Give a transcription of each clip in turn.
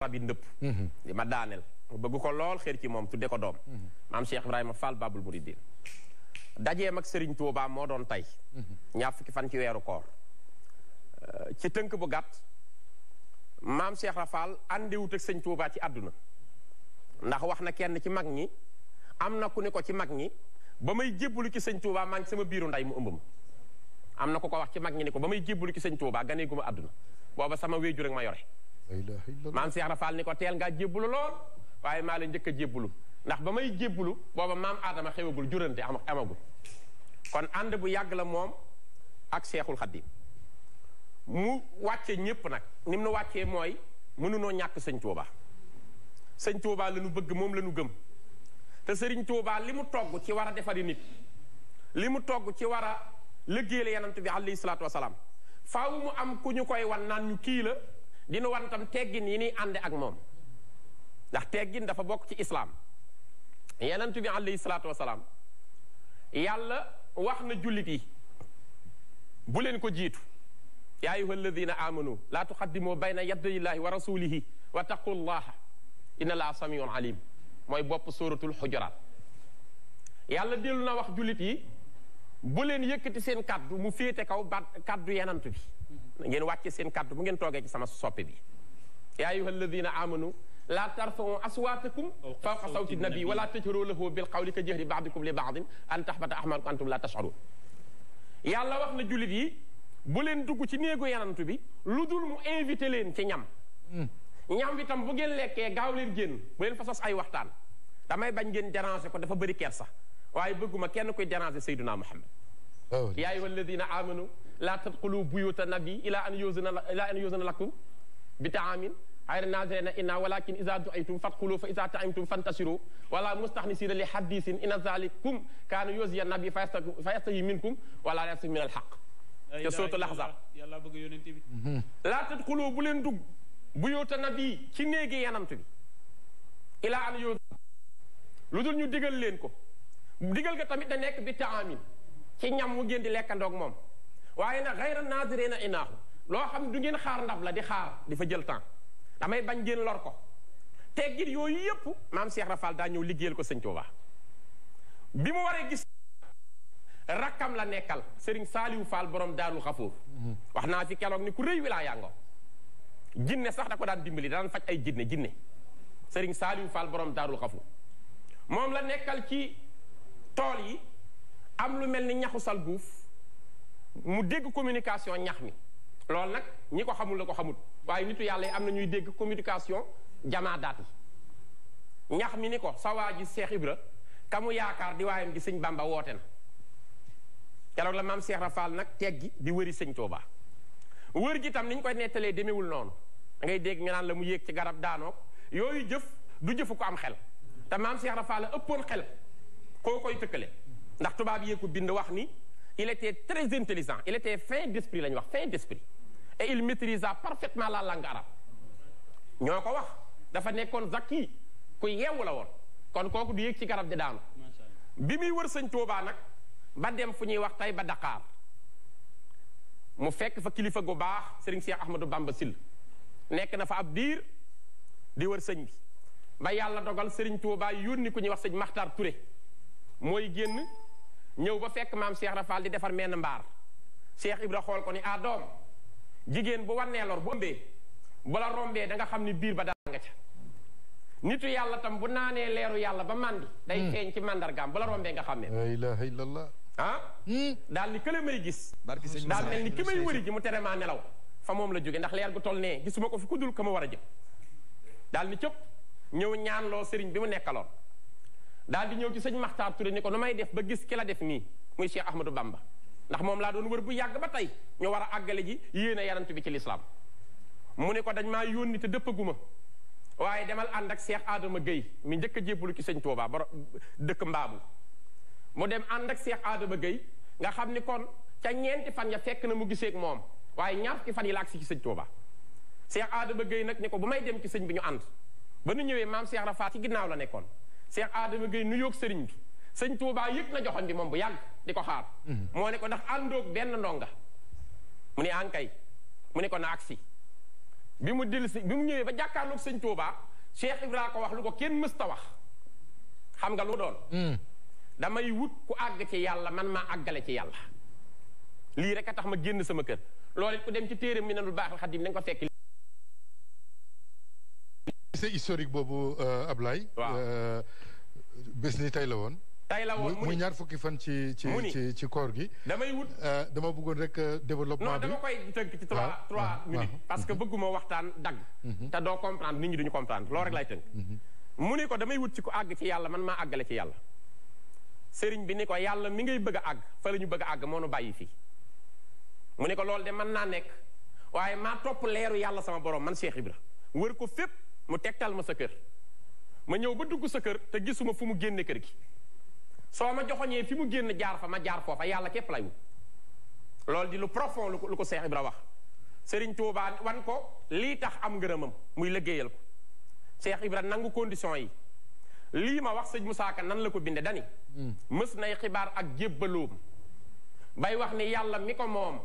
bi ndëpp di ma daaneel bëgg ko lool xër ci moom tudde ko doom maam Cheikh Ibrahima Fall Babul Mouridine dajeem ak Serigne Touba moo doon tey ñaar fukki fan ci weeru koor ci tënk bu gàtt maam Cheikh Rafal àndiwut ak sëñ Touba ci àdduna ndax wax na kenn ci mag ñi am na ku ne ko ci mag ñi ba may jébbalu ci sëñ Touba maa ngi sama biiru nday mu ëmb ma am na ku ko wax ci mag ñi ni ko ba may jébbalu ci sëñ Touba ganee gu ma àdduna booba sama wéeju rek ma yore maam Cheikh Rafal ni ko teel ngaa jébbalu lool waaye maa la njëkk a jébbalu ndax ba may jébbalu booba maam Adama xewagul jurante amagul kon ànd bu yàgg la moom ak Seexul Xaddim mu wàcce ñépp nag ni mu nu wàccee mooy mënunoo ñàkk sëñ Touba sëñ Touba la ñu bëgg moom la ñu gëm te sëriñ Touba li mu togg ci war a defari nit li mu togg ci war a liggéeyal yonent bi alayhi salaatu wasalaam faaw mu am ku ñu koy wan naan ñu kii la dina wan tam teggin yi ni ànde ak moom ndax teggin dafa bokk ci islaam yonent bi alayhi salaatu wasalaam yàlla wax na jullit yi bu leen ko jiitu yaa ayyuha alladina amanu laa tuqaddimu bayna yaday illahi wa rasulihi wa taqullaha inna laa samiun alim mooy bopp suratul xujuraat yàlla dellu na wax jullit yi bu leen yëkkati seen kaddu mu féete kaw ba kaddu yenant bi ngeen wàcce seen kaddu bu ngeen toogee ci sama soppe bi yaa ayyuha alladina amanu laa tarfa'u aswaatakum fawqa sawti nabi wala tajharu lahu bil qawli ka jahri ba'dikum li ba'din an tahbata a'malukum antum la tash'urun yàlla wax na jullit yi bu leen dugg ci néegu yanantu bi lu dul mu invité leen ci ñam ñam bi tam bu ngeen lekkee gaaw leen génn bu leen fa sos ay waxtaan damay bañ ngeen déranger ko dafa bëri kersa waaye bëgguma kenn koy déranger Seydina Muhammad yaa ayyuha alladina amanu laa tadxulu buyuta nabi ila an yuzana lakum bi taamin xayra nazirina inna walakin iza du'aytum fadxulu fa iza ta'imtum fantasiru wala mustaxnisina li hadisin inna zalikum kaana yuziya nabi fa yastahi minkum wala yastahi min alxaq te sootu laxzab yàlla bëgg yonent bi laa tadxulu bu leen dugg buyuta nabi ci néegi yanant bi ila an yuzana lu dul ñu digal leen ko digal ga tamit da nekk bi taamin ci ñam mu ngeen di lekkandoog moom waaye nag xayra nazirina inaahu loo xam du ngeen xaar ndab la di xaar di fa jël temps damay bañ ngeen lor ko teggit yooyu yëpp maam Cheikh Rafal daa ñëw liggéeyal ko sëñ Touba bi mu waree gis rakkam la nekkal Serigne Saliou Fall borom Daaru Xafoor wax naa fi keroog ni ku rëy wi laa yàngoo jinne sax da ko daan dimbali daan faj ay jinne Serigne Saliou Fall borom Daaru Xafoor moom la nekkal ci tool yi am lu mel ni ñaxu salguuf mu dégg communication ñax mi loolu nag ñi ko xamul la ko xamul waaye nitu yàlla yi am na ñuy dégg communication jamaadaat yi ñax mi ni ko sa waa ji Cheikh Ibra ka mu yaakaar di waayam gi sëñ Bamba woote na keroog la maam Cheikh Rafal nag teggi di wëri sëñ Touba wër gi tam ni ñu koy nettalee demewul noonu da ngay dégg nga naan la mu yéeg ci garab daanoog yooyu jëf du jëfu ko am xel te maam Cheikh Rafal la ëppoon xel koo koy tëkkale ndax tubaab yee ko bind wax ni il était très intelligent il était fin d'esprit la ñu wax fin d'esprit et il maîtrisa parfaitement la langue arabe ñoo ko wax dafa nekkoon zaki ku yeewu la woon kon kooku du yéeg ci garab di daanu bi muy wër sëñ Touba nag ba dem fu ñuy wax tay ba Dakar mu fekk fa kilifa gu baax Serigne Cheikh Ahmadou Bamba Sil nekk na fa ab diir di wër sëñ bi ba yàlla dogal Serigne Touba yónni ku ñuy wax sëñ Makhtar Touré mooy génn ñëw ba fekk maam Cheikh Rafal di defar menn mbaar Cheikh Ibra xool ko ni ah doom jigéen bu wannee lor bu ëmbee bu la rombee da nga xam ni biir ba dara nga ca nitu yàlla tam bu naanee leeru yàlla ba màndi day feeñ ci màndargaam bu la rombee nga xam ne la ilaha illallah daal ni kële may gis daal mel ni ki may wëri ji mu tere maa nelaw fa moom la jóge ndax leer gu toll nee gisuma ko fi ku dul ka ma war a jëm daal ni cëpp ñëw ñaanloo sëriñ bi mu nekkaloon daal di ñëw ci sëñ Makhtar Touré ni ko nu may def ba gis ki la def nii muy Cheikh Ahmadou Bamba ndax moom laa doon wër bu yàgg ba tey ñu war a àggale ji yéen a yanant bi ci lislaam mu ne ko dañ maa yónni te dëppaguma waaye demal ànd ak Cheikh Adama Gueye mi njëkk a jébbalu ci sëñ Touba ba dëkk Mbaabu mu dem ànd ak Cheikh Adama Gueye nga xam ni kon ca ñeenti fan ya fekk na mu giseeg moom waaye ñaar fukki fan yi la agsi ci sëñ Touba Cheikh Adama Gueye nag ni ko bu may dem ci sëñ bi ñu ànd ba nu ñëwee maam Cheikh Rafal ci ginnaaw la nekkoon Cheikh Adama Gueye nuyoog sëriñ bi sëñ Touba yëg na joxoon bi moom bu yàgg di ko xaar moo ne ko ndax àndoog benn ndonga mu ne ankay mu ne ko na agsi bi mu ñëwee ba jàkkaarloog sëñ Touba Cheikh Ibra ko wax lu ko kenn mësta wax xam nga lu doon damay wut ku àgg ci yàlla man maa àggale ci yàlla lii rek a tax ma génn sama kër loolu it ku dem ci téere Minanul Baaxil Xadim da nga ko fekk. c'est historique boobu Ablaye. waaw bés ni tey la woon. tey la woon muy ñaar fukki fan ci koor gi. damay wut dama bëggoon rek développement bi. non dama koy tënk ci 3 minutes. parce que bëgguma waxtaan dagg. te doo comprendre nit ñi duñu comprendre loolu rek lay tënk. mu ni ko damay wut ci ku àgg ci yàlla man maa àggale ci yàlla. sëriñ bi ni ko yàlla mi ngay bëgg a àgg fa la ñu bëgg a àgg moo nu bàyyi fii. mu ni ko loolu de mën naa nekk waaye maa topp leeru yàlla sama borom man Cheikh Ibra wër ko fépp mu tegtal ma sa kër. ma ñëw ba dugg sa kër te gisuma fu mu génne kër gi. soo ma joxoñee fi mu génn jaar fa ma jaar foofa yàlla képp lay wut loolu di lu profond lu ko Cheikh Ibra wax Serigne Touba wan ko lii tax am ngërëmam muy liggéeyal ko Cheikh Ibra nangu condition yi lii ma wax sëñ Moussa Ka nan la ko binde dani mës nay xibaar ak jébbaloom bay wax ni yàlla mi ko moom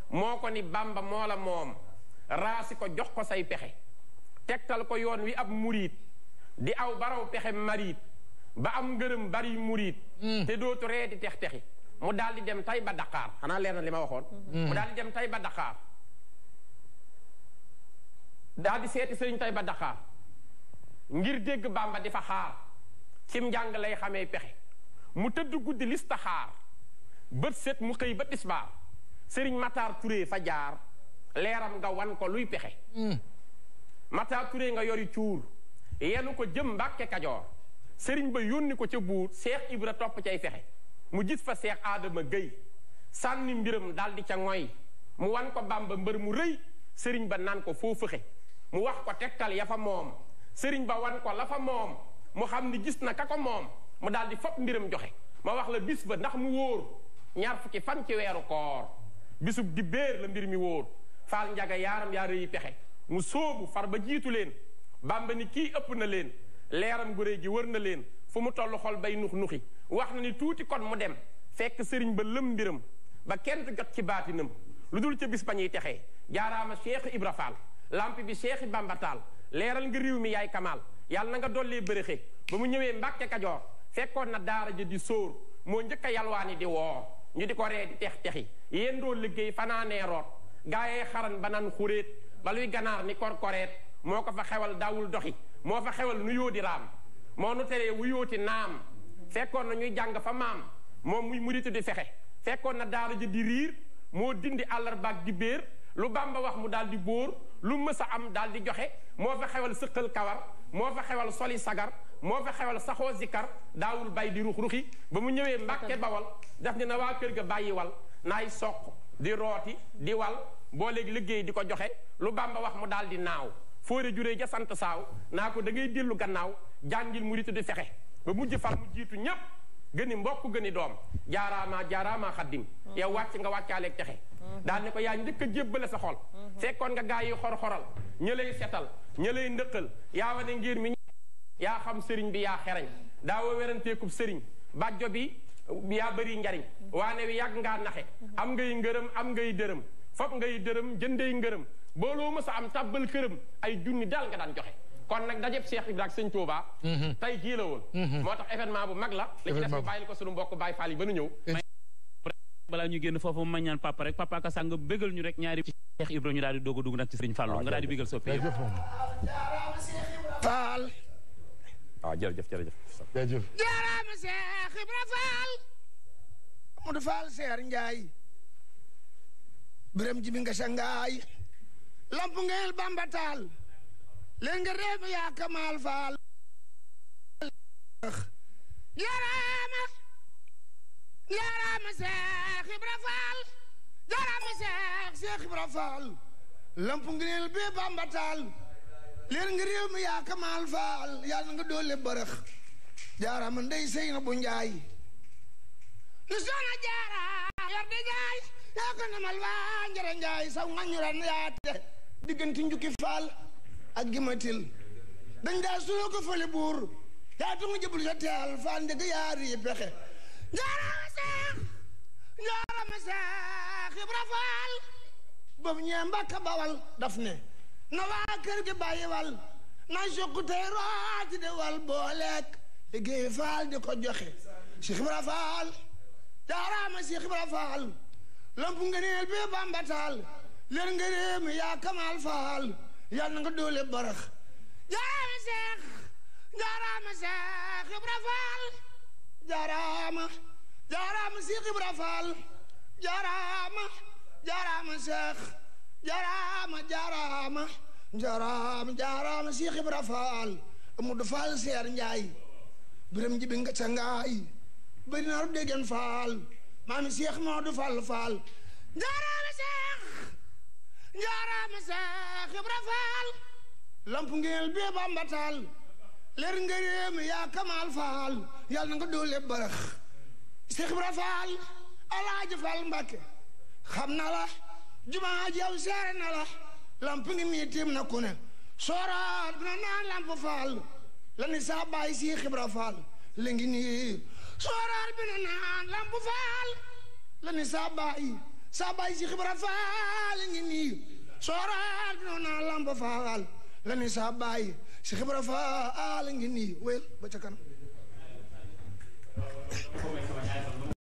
moo ko ni Bamba moo la moom raasi ko jox ko say pexe tegtal ko yoon wi ab muriit di aw baraw pexe mariit ba am ngërëm bari muriit te dootu ree di tex-texi mu daal di dem tay ba Dakar xanaa leer na li ma waxoon mu daal di dem tay ba Dakar daal di seeti sëriñ tay ba Dakar ngir dégg Bamba di fa xaar cim njàng lay xamee pexe mu tëdd guddi listaxaar bët set mu xëy ba tisbaar sëriñ Matar Touré fa jaar leeram nga wan ko luy pexe Matar Touré nga yori cuur yenu ko jëm Mbàkke Kajoor sëriñ ba yónni ko ca buur Cheikh Ibra topp cay fexe mu gis fa Cheikh Adama Gueye sànni mbiram daal di ca ngoy mu wan ko Bamba mbër mu rëy sëriñ ba naan ko foo fëxe mu wax ko tegtal ya fa moom sëriñ ba wan ko la fa moom mu xam ni gis na ka ko moom mu daal di fopp mbiram joxe ma wax la bis ba ndax mu wóor ñaar fukki fan ci weeru koor bisub di béer la mbir mi wóor faal njaga yaaram yaa rëyi pexe mu sóobu far ba jiitu leen Bamba ni kii ëpp na leen leeram gu réy gi wër na leen fu mu toll xol bay nux nuxi wax na ni tuuti kon mu dem fekk sëriñ ba lëm mbiram ba kenn jot ci baatinam lu dul ca bis ba ñuy texee jaaraama Cheikh Ibra Fall lampi bi Cheikh Bamba Taal leeral nga réew mi yaay kamaal yàlla na nga dollee bërëxe ba mu ñëwee Mbàkke Kajoor fekkoon na daara ja di sóor moo njëkk a yalwaani di woor ñu di ko ree di tex-texi yéen doo liggéey fanaanee root gaayee xaran ba nan xuréet ba luy ganaar ni korkoreet moo ko fa xewal daawul doxi moo fa xewal nu yóodi raam moo nu teree wu yóoti naam fekkoon na ñuy jàng fa maam moom muy muritu di fexe fekkoon na daara ja di riir moo dindi àllarbaak di béer lu Bamba wax mu daal di bóor lu mës a am daal di joxe moo fa xewal sëqal kawar moo fa xewal soli sagar moo fa xewal saxoo zikar daawul bay di rux-ruxi ba mu ñëwee Mbàkke Bawal daf ne na waa kër ga bàyyi wal naay soq di rooti di wal boo léegi liggéey di ko joxe lu Bamba wax mu daal di naaw fóore juree ja sant saaw naa ko da ngay dellu gannaaw jàngil muritu di fexe ba mujj far mu jiitu ñépp gëni mbokk gëni doom jaaraama xaddim yow wàcc nga wàccaaleeg texe daal ne ko yaa njëkk a jébbale sa xol fekkoon nga gaa yi xor-xoral ña lay setal ña lay ndëqal yaa wane ngir mi yaa xam sëriñ bi yaa xereñ daawa weranteekub sëriñ bàjjo bi yaa bëri njariñ waane wi yàgg ngaa naxe am ngay ngërëm am ngay dërëm fop ngay dërëm jëndey ngërëm booloo ma sa am tàbbal këram ay junni daal nga daan joxe kon nag dajeb Cheikh Ibra ak sëñ Touba tey jii la woon moo tax événement bu mag la li ci def ñu bàyyil ko suñu mbokk Baye Fall yi ba nu ñëw balaa ñu génn foofu ma ñaan papa rek papa ka sàng bégal ñu rek ñaari ci Cheikh Ibra ñu daal di doog a dugg nag ci sëriñ Fallou nga daal di bégal soppi yëpp Fall waaw jërëjëf jaaraama Cheikh Ibra Fall Amadou Fall Seer Njaay Biram Jibi nga sangaay lamp ngeel Bamba Taal leen nga réew mi yaa Kamal Fall jaaraama Cheikh Ibra Fall jaaraama Cheikh Ibra Fall lamp ngeel bi Bamba Taal leen nga réew mi yaa Kamal Fall yàlla nga doole bërëx jaaraama ndey sey na bu njaay lu soona jaara yor di njaay yaa ko namal waa njëre njaay saw ngañu ran yaate diggante njukki Fall ak gimatil dañ daa suloo ko fële buur yaa tungu jëbul sa teel Fall njëg yaari yi pexe jaarama Seex Ibra Fall ba mu ñëwee Mbàkke Bawal daf ne na waa kër gi bàyyi wal na sukk tey rooti de wal booleek liggéey faal di ko joxe Cheikh Ibra Faal jaaraama Cheikh Ibra Faal lamp ngëneel bi Bamba taal leer ngëneel mi yaa Kamal Faal yal na nga doole barax jaaraama Cheikh Ibra Faal jaaraama Cheikh Ibra Faal jaaraama Cheikh jaaraama Cheikh Ibra Faal Amadou Faal Seer Njaay biram jibi nga ca ngaay bëri na ru déggen Faal maami Cheikh Modou Fall Faal jaaraama Cheikh Ibra Faal lamp ngeel bee Bamba taal leer nga réem yaa Kamal Faal yàlla na nga doole barax Cheikh Ibra Faal Alaaji Faal Mbàkke xam na la jumaa ji yow seere na la lamp ngi nii tiim na ku ne sooraat bi na naan lamp Faal la ni saa baay Cheikh Ibra Faal la ngi nii sooraat bi na naan lamp Faal la ni saa baay Cheikh Ibra Faal la ngi nii sooraat bi na naan lamp Faal la ni saa baay Cheikh Ibra Faal la ngi nii wéyal ba ca kanam